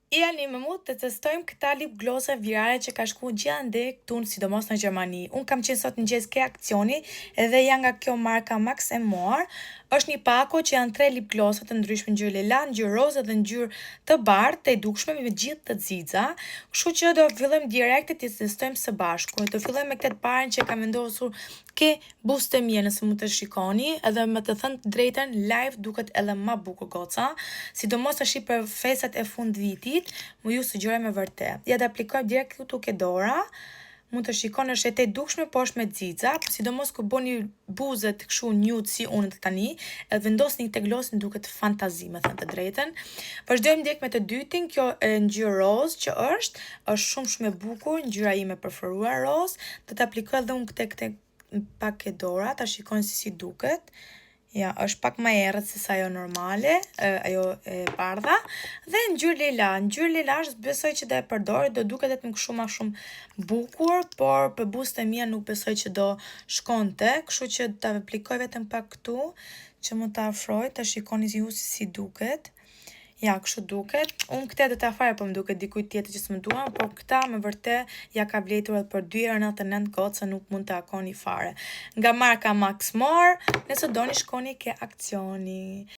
Jani me mu të testojmë këta lip glossa virale që ka shku gjithandej këtu, sidomos në Gjermani. Unë kam qenë sot në mëngjes ke akcioni edhe janë nga kjo marka Max More. Është një pako që janë tre lip glossa të ndryshme, ngjyrë lila, ngjyrë roze dhe ngjyrë të bardhë, të dukshme me gjithë të xixa. Kështu që do fillojmë direkt të testojmë së bashku. Do fillojmë me këtë të parën që kam vendosur ke buzët e mia, nëse mund të shikoni, edhe me të thënë të drejtën, live duket edhe ma bukur, goca. Sidomos tash për festat e fund vitit, mu ju sugjeroj me vërtet. Ja, të aplikoj direkt këtu ke dora. Mund të shikoni, është e dukshme, po është me xixa, sidomos kur bëni buzët kështu nude si unë të tani, edhe vendosni këtë glosin, duket fantazi, me thënë të drejtën. Vazhdojmë direkt me të dytin, kjo e ngjyrë roz që është, është shumë shumë e bukur, ngjyra ime preferuar roz. Do të aplikoj edhe unë këtë pak e dora, ta shikoni si si duket. Ja, është pak më errët se sa ajo normale, ajo e bardha. Dhe ngjyrë lila, ngjyrë lila është, besoj që do e përdor, do duket vetëm kështu më shumë bukur, por për buzët e mia nuk besoj që do shkonte, kështu që ta aplikoj vetëm pak këtu, që mund ta afroj, ta shikoni ju si si duket. Ja, kështu duket. Unë këtë do ta fare, po më duket dikujt tjetër që s'më duan, por këta me vërtet ja ka vletur edhe për 2,99, goca, nuk mund të akoni fare. Nga marka Max More, nëse doni shkoni ke akcioni.